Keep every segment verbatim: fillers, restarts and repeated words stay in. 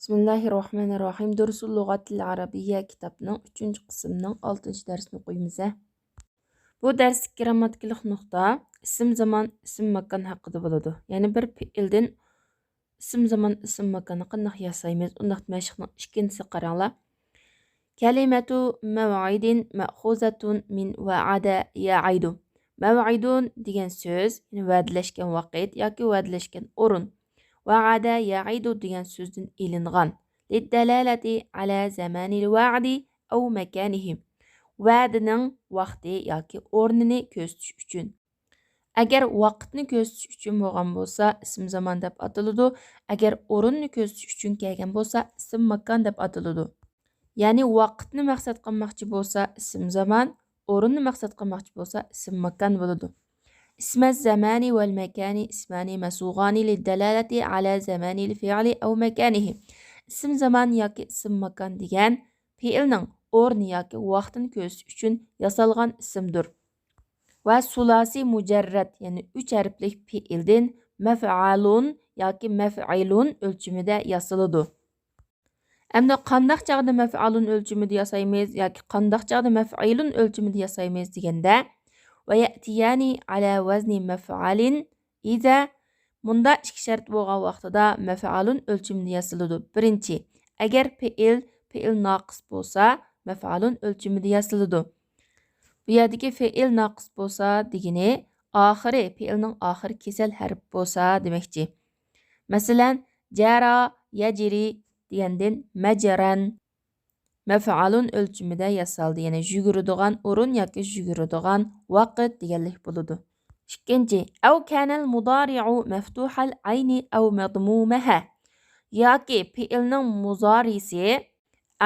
بىسمىللاھىررەھمانىررەھىم. دۇرۇسۇل لۇغەتىل ئەرەبىييە كىتابنىڭ ئۈچىنچى قىسمىنىڭ ئالتىنچى دەرسىنى ئوقۇيمىز. بۇ دەرستىكى گىرامماتىكىلىق نۇقتا ئىسىم زامان، ئىسىم ماكان ھەققىدە بولىدۇ. يەنى بىر پېئىلدىن ئىسىم زامان، ئىسىم ماكاننى قانداق ياسايمىز؟ ئۇنداقتا مەشىقنىڭ ئىككىنچىسى قاراڭلار. كەلىمەتۇ مەۋئىدىن مەخۇزەتۇن مىن ۋەئەدە يەئىدۇ. مەۋئىدۇن دېگەن سۆز، يەنى ۋەدىلەشكەن ۋاقىت ياكى ۋەدىلەشكەن ئورۇن. ۋەئەدە يەئىدۇ دېگەن سۆزدىن ئېلىنغان. لىددەلالەتى ئەلە زامانىل ۋەئدى ئەۋ ماكانىھى. ۋەدىنىڭ ۋاقتى ياكى ئورنىنى كۆرسىتىش ئۈچۈن. ئەگەر ۋاقىتنى كۆرسىتىش ئۈچۈن بولغان بولسا، ئىسىم زامان دەپ ئاتىلىدۇ. ئەگەر ئورۇننى كۆرسىتىش ئۈچۈن كەلگەن بولسا، ئىسىم ماكان دەپ ئاتىلىدۇ. يەنى ۋاقىتنى مەقسەت قىلماقچى بولسا، ئىسىم زامان، ئورۇننى مەقسەت قىلماقچى بولسا، ئىسىم ماكان بولىدۇ. ئىسمەز زامانى ۋەل ماكانى ئىسمانى مەسۇغانى لىددالالەتى ئەلە زامانىل فىئلى ئەۋ ماكانىھى. ئىسىم زامان ياكى ئىسىم ماكان دېگەن پېئىلنىڭ ئورنى ياكى ۋاقتىنى كۆرسىتىش ئۈچۈن ياسالغان ئىسىمدۇر. ۋە سۇلاسى مۇجەررەد، يەنى ئۈچ ھەرپلىك پېئىلدىن مەفئالۇن ياكى مەفئىلۇن ئۆلچىمىدە ياسىلىدۇ. ئەمدى قانداق چاغدا مەفئالۇن ئۆلچىمىدە ياسايمىز ياكى قانداق چاغدا مەفئىلۇن ئۆلچىمىدە ياسايمىز دېگەندە، ۋە يەتىيەنى ئەلە ۋەزنى مەفئالىن ئىزا، مۇندا ئىككى شەرت بولغان ۋاقتىدا مەفئالۇن ئۆلچىمىدە ياسىلىدۇ. بىرىنچى، ئەگەر پېئىل، پېئىل ناقىس بولسا، مەفئالۇن ئۆلچىمىدە ياسىلىدۇ. بۇ يەردىكى پېئىل ناقىس بولسا دېگىنى ئاخىرى، پېئىلنىڭ ئاخىرى كېسەل ھەرپ بولسا دېمەكچى. مەسىلەن، جەرا، يەجرى دېگەندىن مەجرەن. مەفئالۇن ئۆلچىمىدە ياسالدى. يەنى يۈگۈرىدىغان ئورۇن ياكى يۈگۈرىدىغان ۋاقىت دېگەنلىك بولىدۇ. ئىككىنچى، ئەۋ كانەل مۇدارىئۇ مەفتۇھەل ئەينى ئەۋ مەضمۇمەھە. ياكى پېئىلنىڭ مۇزارىسى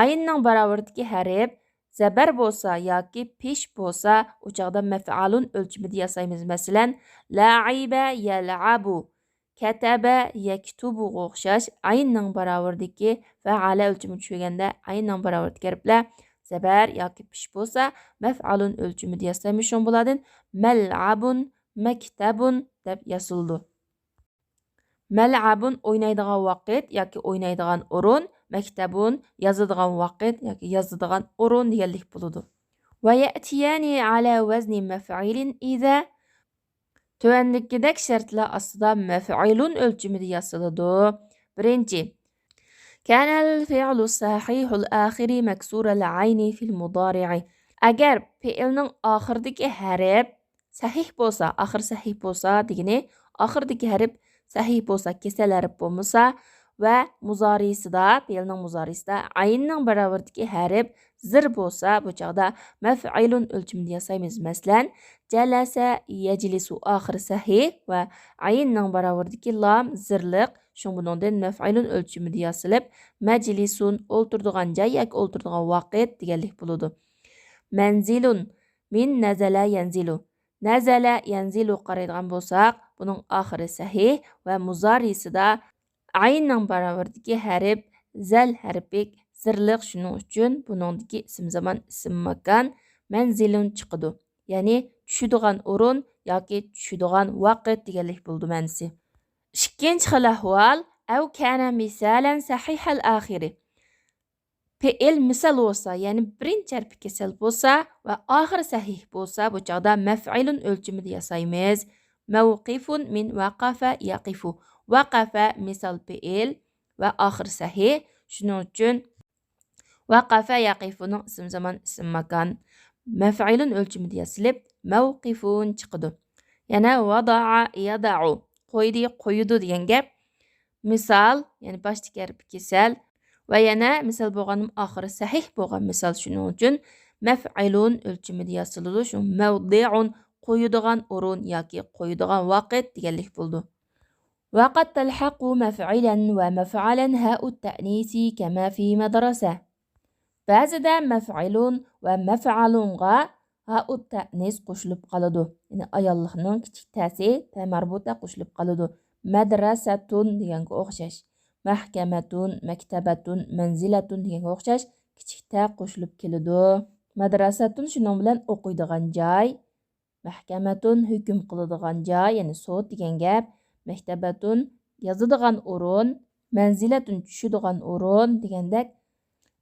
ئەيننىڭ باراۋىرىدىكى ھەرپ زەبەر بولسا ياكى پېش بولسا، ئۇ چاغدا مەفئالۇن ئۆلچىمىدە ياسايمىز. مەسىلەن، لەئىبە يەلئەبۇ. كەتەبە يەكتۇبۇغا ئوخشاش ئەيننىڭ باراۋىرىدىكى، فەئەلە ئۆلچىمىگە چۈشۈرگەندە ئەيننىڭ باراۋىرىدىكى ھەرپلەر زەبەر ياكى پېش بولسا، مەفئالۇن ئۆلچىمىدە ياسايمىز. شۇڭا بۇلاردىن مەلئەبۇن، مەكتەبۇن دەپ ياسىلىدۇ. مەلئەبۇن ئوينايدىغان ۋاقىت ياكى ئوينايدىغان ئورۇن، مەكتەبۇن يازىدىغان ۋاقىت ياكى يازىدىغان ئورۇن دېگەنلىك بولىدۇ. ۋە يەتىيەنى ئەلە ۋەزنى مەفئىلىن ئىزا. تۆۋەندىكىدەك شەرتلەر ئاستىدا مەفئۇلۇن ئۆلچىمىدە ياسىلىدۇ. بىرىنچى، كانەل فىئلۇ سەھىھۇل ئاخىرى مەكسۇرەل ئەينى فىل مۇدارىئى. ئەگەر پېئىلنىڭ ئاخىرىدىكى ھەرپ سەھىھ بولسا، ئاخىرى سەھىھ بولسا دېگىنى، ئاخىرىدىكى ھەرپ سەھىھ بولسا، كېسەل ھەرپ بولمىسا، ۋە مۇزارىسىدا، پېئىلنىڭ مۇزارىسىدا ئەيننىڭ باراۋىرىدىكى ھەرپ زىر بولسا، بۇ چاغدا مەفئۇلۇن ئۆلچىمىدە ياسايمىز. مەسىلەن، جەلەسە يەجلىسۇ ئاخىرى سەھىھ ۋە ئەيننىڭ باراۋىرىدىكى لام زىرلىق، شۇڭا بۇنىڭدىن مەفئۇلۇن ئۆلچىمىدە ياسىلىپ، مەجلىسۇن ئولتۇرىدىغان جاي ياكى ئولتۇرىدىغان ۋاقىت دېگەنلىك بولىدۇ. مەنزىلۇن مىن نەزەلە يەنزىلۇ. نەزەلە يەنزىلۇغا قارايدىغان بولساق، بۇنىڭ ئاخىرى سەھىھ ۋە مۇزارىسىدا ئەيننىڭ باراۋىرىدىكى ھەرپ زەل ھەرپى زىرلىق، شۇنىڭ ئۈچۈن بۇنىڭدىكى ئىسىم زامان، ئىسىم ماكان مەنزىلۇن چىقىدۇ. يەنى چۈشىدىغان ئورۇن ياكى چۈشىدىغان ۋاقىت دېگەنلىك بولىدۇ مەنىسى. ئىككىنچى خىل ئەھۋال، ئەۋ كانە مىسالەن سەھىھەل ئاخىرى. پېئىل مىسال بولسا، يەنى بىرىنچى ھەرپى كېسەل بولسا ۋە ئاخىرى سەھىھ بولسا، بۇ چاغدا مەفئۇلۇن ئۆلچىمىدە ياسايمىز. مەۋقىفۇن مىن ۋەقەفە يەقىفۇ. ۋەقەفە مىسال پېئىل ۋە ئاخىرى سەھىھ. شۇنىڭ ئۈچۈن ۋەقەفە يەقىفۇنىڭ ئىسىم زامان، ئىسىم ماكان مەفئۇلۇن ئۆلچىمىدە ياسىلىپ، مەۋقىفۇن چىقىدۇ. يەنە ۋەدەئە يەدەئۇ، قويدى، قويىدۇ دېگەن گەپ. مىسال، يەنى باشتىكى ھەرپى كېسەل ۋە يەنە مىسال بولغاندا ئاخىرى سەھىھ بولغان مىسال، شۇنىڭ ئۈچۈن مەفئۇلۇن ئۆلچىمىدە ياسىلىدۇ. شۇ مەۋدىئۇن، قويىدىغان ئورۇن ياكى قويىدىغان ۋاقىت دېگەنلىك بولىدۇ. ۋەقەد تەلھەقۇ مەفئۇلەن ۋە مەفئەلەن ھەئۇت تەئنىسى كەمە فى مەدرەسە. بەزىدە مەفئۇلۇن ۋە مەفئەلۇنغا ھائۇت تەئنىس قوشۇلۇپ قالىدۇ. يەنى ئاياللىقنىڭ كىچىك تەسى تە مەربۇتە قوشۇلۇپ قالىدۇ. مەدرەسەتۇن دېگەنگە ئوخشاش. مەھكەمەتۇن، مەكتەبەتۇن، مەنزىلەتۇن دېگەنگە ئوخشاش كىچىك تە قوشۇلۇپ كېلىدۇ. مەدرەسەتۇن شۇنىڭ بىلەن ئوقۇيدىغان جاي. مەھكەمەتۇن ھۆكۈم قىلىدىغان جاي، يەنى سوت دېگەن گەپ. مەكتەبەتۇن يازىدىغان ئورۇن. مەنزىلەتۇن چۈشىدىغان ئورۇن دېگەندەك،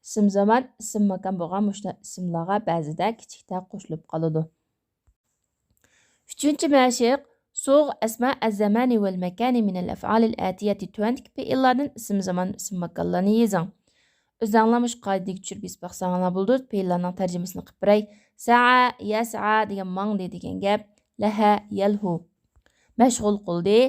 ئىسىم زامان، ئىسىم ماكان بولغان مۇشۇنداق ئىسىملارغا بەزىدە كىچىك تە قوشۇلۇپ قالىدۇ. ئۈچىنچى مەشىق، سوغ ئەسما ئەززامانى ۋەل ماكانى مىنەل ئەفئالىل ئەتىيەتى، تۆۋەندىكى پېئىللاردىن ئىسىم زامان، ئىسىم ماكانلارنى يېزىڭ. ئۆزەڭلار مۇشۇ قائىدىدىكى چۈشۈرۈپ يېزىپ باقساڭلار بولىدۇ. پېئىللارنىڭ تەرجىمىسىنى قىلىپ بېرەي. سەئە، يەسئە دېگەن ماڭدى دېگەن گەپ. لەھە، يەلھۇ. مەشغۇل قىلدى.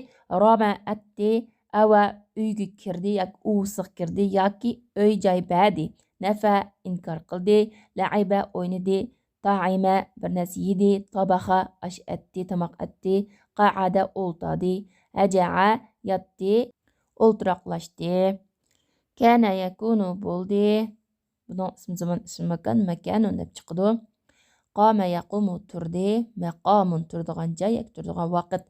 رامە، ئەتتى. ئەۋە، ئۆيگە كىردى ياكى ئۇۋىسىغا كىردى ياكى ئۆي جاي بەردى. نەفە، ئىنكار قىلدى. لەئىبە، ئوينىدى. تائىمە، بىر نەرسە يېدى. تابەخە، ئاش ئەتتى، تاماق ئەتتى. قەئەدە، ئولتاردى. ھەجەئە، ياتتى، ئولتۇراقلاشتى. كانە يەكۇنۇ، بولدى. بۇنىڭ ئىسىم زامان، ئىسىم ماكان، ماكانۇن دەپ چىقىدۇ. قامە يەقۇمۇ، تۇردى. مەقامۇن، تۇرىدىغان جاي ياكى تۇرىدىغان ۋاقىت.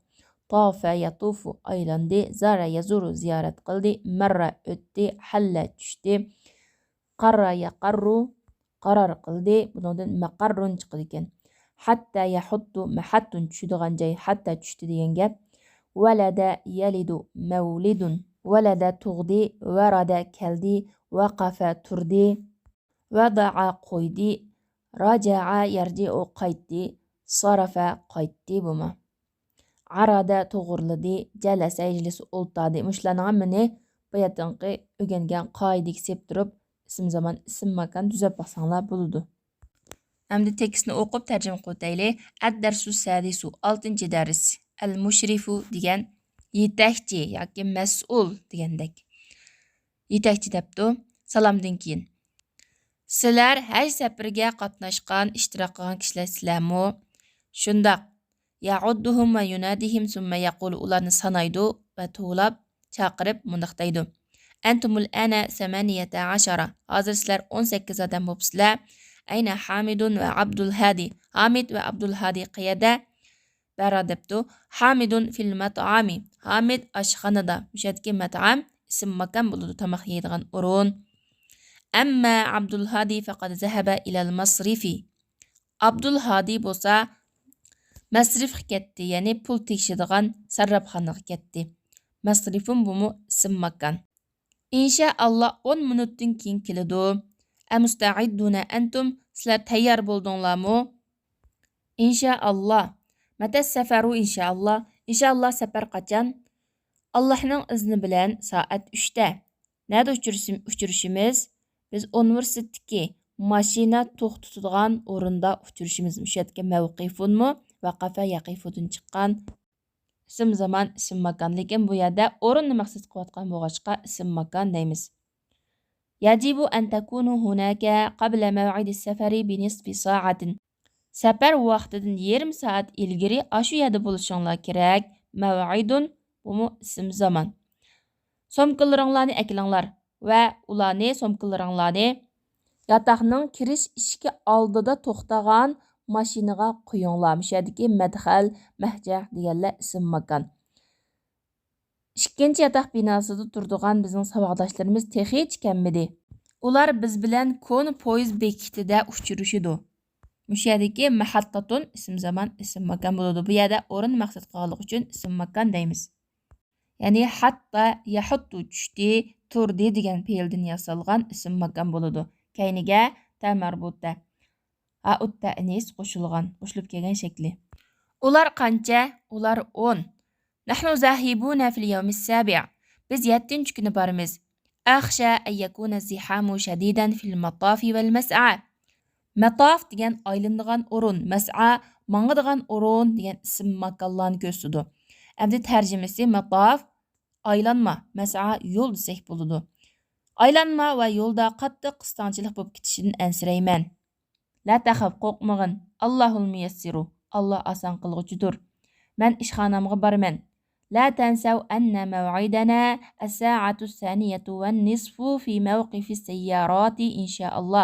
تافە يەتۇفۇ، ئايلاندى. زارە يەزۇرۇ، زىيارەت قىلدى. مەررە، ئۆتتى. ھەللە، چۈشتى. قاررا يەقەررۇ، قارار قىلدى. بۇنىڭدىن مەقەررۇن چىقىدىكەن. ھەتتە يەھۇتتۇ، مەھەتتۇن، چۈشىدىغان جاي، ھەتتە چۈشتى دېگەن گەپ. ۋەلەدە يەلىدۇ، مەۋلىدۇن. ۋەلەدە تۇغدى، ۋەرەدە كەلدى، ۋەقەفە تۇردى، ۋەدەئە قويدى، راجەئە يەرجىئۇ قايتتى، سارەفە قايتتى بۇمۇ. ئارادە توغرىلىدى، جەلەسە يەجلىسۇ ئولتاردى. مۇشۇلارنىڭ ھەممىنى باياتىنقى ئۆگەنگەن قائىدىگە سېلىپ تۇرۇپ، ئىسىم زامان، ئىسىم ماكان تۈزەپ باقساڭلار بولىدۇ. ئەمدى تېكىستنى ئوقۇپ تەرجىمە قىلىۋېتەيلى. ئەددەرسۇ سادىسۇ، ئالتىنچى دەرس. ئەل مۇشرىفۇ دېگەن يېتەكچى ياكى مەسئۇل دېگەندەك. يېتەكچى دەپتۇ. سالامدىن كېيىن، سىلەر ھەج سەپىرىگە قاتناشقان، ئىشتىراك قىلغان كىشىلەرسىلەرمۇ؟ شۇنداق. يەئۇددۇھۇم ۋە يۇنادىھىم سۇممە يەقۇلۇ، ئۇلارنى سانايدۇ ۋە توۋلاپ چاقىرىپ مۇنداق دەيدۇ. ئەنتۇمۇل ئەنە سەمانىيەتە ئەشەرە، ھازىر سىلەر ئون سەككىز ئادەم بوپسىلەر. ئەينە ھامىدۇن ۋە ئابدۇلھادى، ھامىد ۋە ئابدۇلھادى قەيەردە؟ بەرا دەپتۇ. ھامىدۇن فىل مەتئامى، ھامىد ئاشخانىدا. مۇشۇ يەردىكى مەتئام ئىسىم ماكان بولىدۇ، تاماق يەيدىغان ئورۇن. ئەمما ئابدۇلھادى فەقەد زەھەبە ئىلەل مەسرىفى، ئابدۇلھادى بولسا مەسرىفقا كەتتى، يەنى پۇل تېگىشىدىغان سەرراپخانىغا كەتتى. مەسرىفۇن بۇمۇ ئىسىم ماكان. ئىنشائاللا ئون مىنۇتتىن كېيىن كېلىدۇ. ئەمۇستەئىددۇنە ئەنتۇم، سىلەر تەييار بولدۇڭلارمۇ؟ ئىنشائاللا. مەتەس سەفەرۇ ئىنشائاللا، ئىنشائاللا سەپەر قاچان؟ ئاللاھنىڭ ئىزنى بىلەن سائەت ئۈچتە. نەدە ئۇچرىشىم-، ئۇچرىشىمىز؟ بىز ئۇنىۋېرسىتېتتىكى ماشىنا توختىتىدىغان ئورۇندا ئۇچرىشىمىز. مۇشۇ يەردىكى مەۋقىفۇنمۇ ۋەقەفە يەقىفۇدىن چىققان ئىسىم زامان، ئىسىم ماكان. لېكىن بۇ يەردە ئورۇننى مەقسەت قىلىۋاتقان بولغاچقا ئىسىم ماكان دەيمىز. يەجىبۇ ئەن تەكۇنۇ ھۇناكە قەبلە مەۋئىدىس سەفەرى بىنىسفى سائەتىن. سەپەر ۋاقتىدىن يېرىم سائەت ئىلگىرى ئاشۇ يەردە بولۇشۇڭلار كېرەك. مەۋئىدۇن، بۇمۇ ئىسىم زامان. سومكىلىرىڭلارنى ئەكېلىڭلار ۋە ئۇلارنى، سومكىلىرىڭلارنى ياتاقنىڭ كىرىش ئىشىكى ئالدىدا توختىغان ماشىنىغا قويۇڭلار. مۇشۇ يەردىكى مەدخەل، مەھجەھ دېگەنلەر ئىسىم ماكان. ئىككىنچى ياتاق بىناسىدا تۇرىدىغان بىزنىڭ ساۋاقداشلىرىمىز تېخىچە كەلمىدى. ئۇلار بىز بىلەن كونا پويىز بېكىتىدە ئۇچرىشىدۇ. مۇشۇ يەردىكى مەھەتتاتۇن ئىسىم زامان، ئىسىم ماكان بولىدۇ. بۇ يەردە ئورۇننى مەقسەت قىلغانلىقى ئۈچۈن ئىسىم ماكان دەيمىز. يەنى ھەتتا يەھۇتتۇ چۈشتى، تۇردى دېگەن پېئىلدىن ياسالغان ئىسىم ماكان بولىدۇ. كەينىگە تە مەربۇتە، ھائۇت تەئنىس قوشۇلغان، قوشۇلۇپ كەلگەن شەكلى. ئۇلار قانچە؟ ئۇلار ئون. نەھنۇ زاھىبۇنە فىل يەۋمىس سابىئ. بىز يەتتىنچى كۈنى بارىمىز. ئەخشە ئەن يەكۇنە زىھامۇ شەدىدەن فىل مەتافى ۋەل مەسئا. مەتاف دېگەن ئايلىنىدىغان ئورۇن، مەسئا ماڭىدىغان ئورۇن دېگەن ئىسىم ماكانلارنى كۆرسىتىدۇ. ئەمدى تەرجىمىسى مەتاف، ئايلانما، مەسئا يول دېسەك بولىدۇ. ئايلانما ۋە يولدا قاتتىق قىستاڭچىلىق بولۇپ كېتىشىدىن ئەنسىرەيمەن. لا تەخەپ، قورقمىغىن. ئاللاھۇل مۇيەسسىرۇ، ئاللا ئاسان قىلغۇچىدۇر. مەن ئىشخانامغا بارىمەن. لا تەنسەۋ ئەننە مەۋئىدەنە ئەسسائەتۇ سانىيەتۇ ۋەن نىسفۇ فى مەۋقىفى سەيياراتى ئىنشائاللا.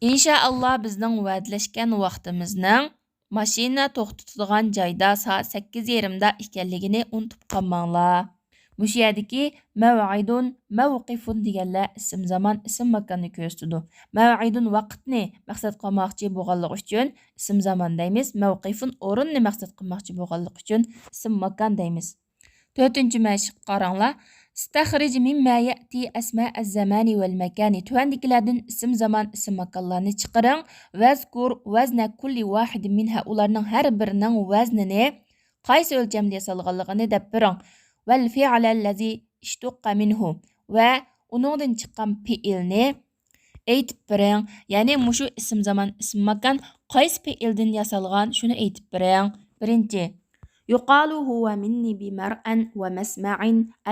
ئىنشائاللا بىزنىڭ ۋەدىلەشكەن ۋاقتىمىزنىڭ ماشىنا توختىتىدىغان جايدا سائەت سەككىز يېرىمدا ئىكەنلىكىنى ئۇنتۇپ قالماڭلار. مۇشۇ يەردىكى مەۋئىدۇن، مەۋقىفۇن دېگەنلەر ئىسىم زامان، ئىسىم ماكاننى كۆرسىتىدۇ. مەۋئىدۇن ۋاقىتنى مەقسەت قىلماقچى بولغانلىقى ئۈچۈن ئىسىم زامان دەيمىز. مەۋقىفۇن ئورۇننى مەقسەت قىلماقچى بولغانلىقى ئۈچۈن ئىسىم ماكان دەيمىز. تۆتىنچى مەشىققە قاراڭلار. استخرج مما يأتي أسماء الزمان والمكان. تۆۋەندىكىلەردىن ئىسىم زامان، ئىسىم ماكانلارنى چىقىرىڭ. واذكر وزن كل واحد منها. ئۇلارنىڭ ھەر بىرىنىڭ ۋەزنىنى، قايسى ئۆلچەمدە ياسالغانلىقىنى دەپ بېرىڭ. والفعل الذي اشتق منه. ۋە ئۇنىڭدىن چىققان پېئىلنى ئېيتىپ بېرىڭ. يەنى مۇشۇ ئىسىم زامان، ئىسىم ماكان قايسى پېئىلدىن ياسالغان، شۇنى ئېيتىپ بېرىڭ. بىرىنچى، يقال هو مني بمرأى ومسمع،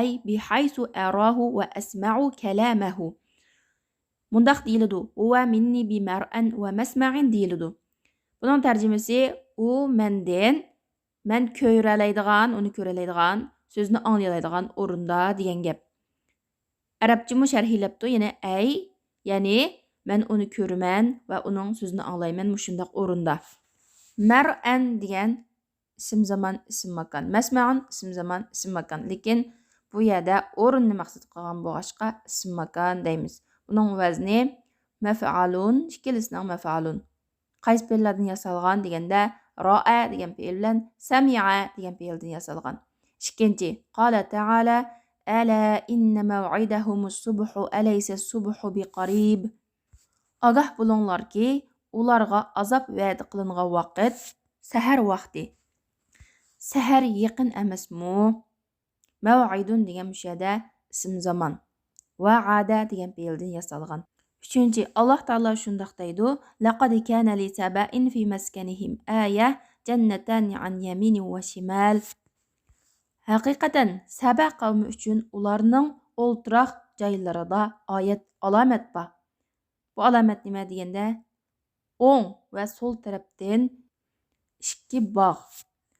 أي بحيث أراه وأسمع كلامه. مۇنداق دېيىلىدۇ، هو مني بمرأى ومسمع دېيىلىدۇ. بۇنىڭ تەرجىمىسى، ئۇ مەندىن، مەن كۆرەلەيدىغان، ئۇنى كۆرەلەيدىغان، سۆزنى ئاڭلىيالايدىغان ئورۇندا دېگەن گەپ. ئەرەبچىمۇ شەرھلەپتۇ، يەنى ئەي، يەنى مەن ئۇنى كۆرىمەن ۋە ئۇنىڭ سۆزىنى ئاڭلايمەن مۇشۇنداق ئورۇندا. مەرئەن دېگەن ئىسىم زامان، ئىسىم ماكان. مەسمەئۇن ئىسىم زامان، ئىسىم ماكان. لېكىن بۇ يەردە ئورۇننى مەقسەت قىلغان بولغاچقا ئىسىم ماكان دەيمىز. بۇنىڭ ۋەزنى مەفئالۇن، ئىككىلىسىنىڭ مەفئالۇن. قايسى پېئىللاردىن ياسالغان دېگەندە، رائە دېگەن پېئىل بىلەن سەمىئە دېگەن پېئىلدىن ياسالغان. ئىككىنچى، قال تعالى، ألا إن موعدهم الصبح أليس الصبح بقريب. ئاگاھ بولۇڭلاركى، ئۇلارغا ئازاب ۋەدە قىلىنغان ۋاقىت سەھەر ۋاقتى. سەھەر يېقىن ئەمەسمۇ؟ مەۋئىدۇن دېگەن مۇشۇ يەردە ئىسىم زامان. ۋەئەدە دېگەن پېئىلدىن ياسالغان. ئۈچىنچى، ئاللاھ تائالا شۇنداق دەيدۇ، لەقەد كانە لىسەبەئىن فى مەسكەنىھىم ئايە، جەننەتانى ئەن يەمىنىن ۋە شىمال. ھەقىقەتەن سەبە قەۋمى ئۈچۈن ئۇلارنىڭ ئولتۇراق جايلىرىدا ئايەت، ئالامەت بار. بۇ ئالامەت نېمە دېگەندە، ئوڭ ۋە سول تەرەپتىن ئىككى باغ.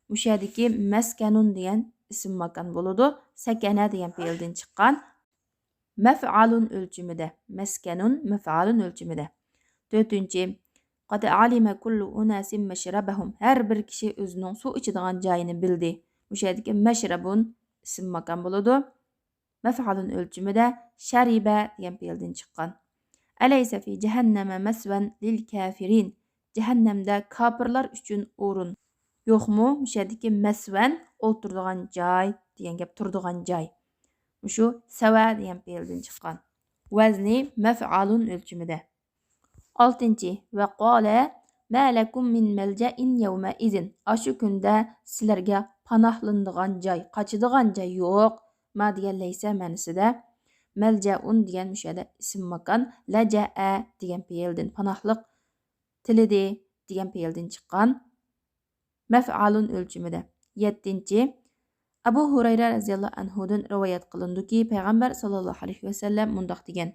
مۇشۇ يەردىكى مەسكەنۇن دېگەن ئىسىم ماكان بولىدۇ. سەكەنە دېگەن پېئىلدىن چىققان. مەفئالۇن ئۆلچىمىدە. مەسكەنۇن مەفئالۇن ئۆلچىمىدە. تۆتىنچى، قەد ئەلىمە كۇللۇ ئۇناسىن مەشرەبەھۇم. ھەر بىر كىشى ئۆزىنىڭ سۇ ئىچىدىغان جايىنى بىلدى. مۇشۇ يەردىكى مەشرەبۇن ئىسىم ماكان بولىدۇ. مەفئالۇن ئۆلچىمىدە شەرىبە دېگەن پېئىلدىن چىققان. ئەلەيسە فى جەھەننەمە مەسۋەن لىل كافىرىن. جەھەننەمدە كاپىرلار ئۈچۈن ئورۇن يوقمۇ؟ مۇشۇ يەردىكى مەسۋەن ئولتۇرىدىغان جاي دېگەن گەپ، تۇرىدىغان جاي. مۇشۇ سەۋە دېگەن پېئىلدىن چىققان. ۋەزنى مەفئالۇن ئۆلچىمىدە. ئالتىنچى، ۋە قالە مە لەكۇم مىن مەلجەئىن يەۋمەئىزىن. ئاشۇ كۈندە سىلەرگە پاناھلىنىدىغان جاي، قاچىدىغان جاي يوق. ما دېگەن لەيسە مەنىسىدە. مەلجەئۇن دېگەن مۇشۇ يەردە ئىسىم ماكان، لەجەئە دېگەن پېئىلدىن، پاناھلىق تىلىدى دېگەن پېئىلدىن چىققان. مەفئالۇن ئۆلچىمىدە. يەتتىنچى، ئەبۇ ھۇرەيرە رەزىياللاھۇ ئەنھۇدىن رىۋايەت قىلىنىدۇكى، پەيغەمبەر ساللاللاھۇ ئەلەيھى ۋەسەللەم مۇنداق دېگەن،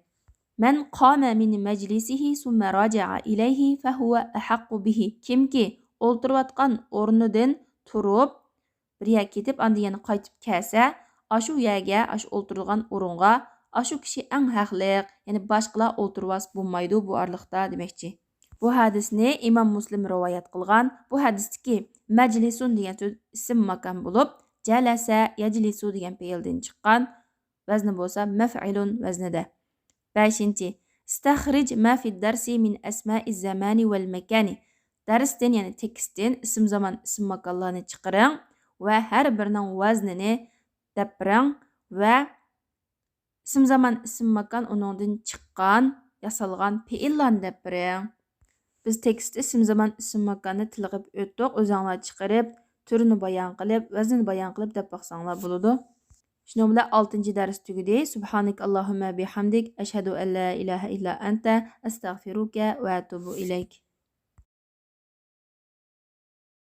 مەن قامە مىن مەجلىسىھى سۇممە راجەئە ئىلەيھى فەھۇۋە ئەھەققۇ بىھى. كىمكى ئولتۇرۇۋاتقان ئورنىدىن تۇرۇپ، بىر يەرگە كېتىپ، ئاندىن يەنە قايتىپ كەلسە، ئاشۇ يەرگە، ئاشۇ ئولتۇرىدىغان ئورۇنغا ئاشۇ كىشى ئەڭ ھەقلىق، يەنى باشقىلار ئولتۇرۇۋالسا بولمايدۇ بۇ ئارىلىقتا دېمەكچى. بۇ ھەدىسنى ئىمام مۇسلىم رىۋايەت قىلغان. بۇ ھەدىستىكى مەجلىسۇن دېگەن سۆز ئىسىم ماكان بولۇپ، جەلەسە يەجلىسۇ دېگەن پېئىلدىن چىققان. ۋەزنى بولسا مەفئىلۇن ۋەزنىدە. بەشىنچى، ئىستەخرىج ما فىد دەرسى مىن ئەسمائىز زامانى ۋەل مەكانى. دەرستىن، يەنى تېكىستتىن ئىسىم زامان، ئىسىم ماكانلارنى چىقىرىڭ ۋە ھەر بىرىنىڭ ۋەزنىنى دەپ بېرىڭ ۋە ئىسىم زامان، ئىسىم ماكان، ئۇنىڭدىن چىققان، ياسالغان پېئىللارنى دەپ بېرىڭ. بىز تېكىستتە ئىسىم زامان، ئىسىم ماكاننى تىلغا ئۆتتۇق، ئۆزۈڭلار چىقىرىپ، تۈرىنى بايان قىلىپ، ۋەزنىنى بايان قىلىپ دەپ باقساڭلار بولىدۇ. شۇنىڭ بىلەن ئالتىنچى دەرس تۈگىدى. سۇبھانەك ئاللاھۇممە بىھەمدىك، ئەشھەدۇ ئەللا ئىلاھە ئىللا ئەنتە، ئەستەغفىرۇكە ۋە ئەتۇبۇ ئىلەيك.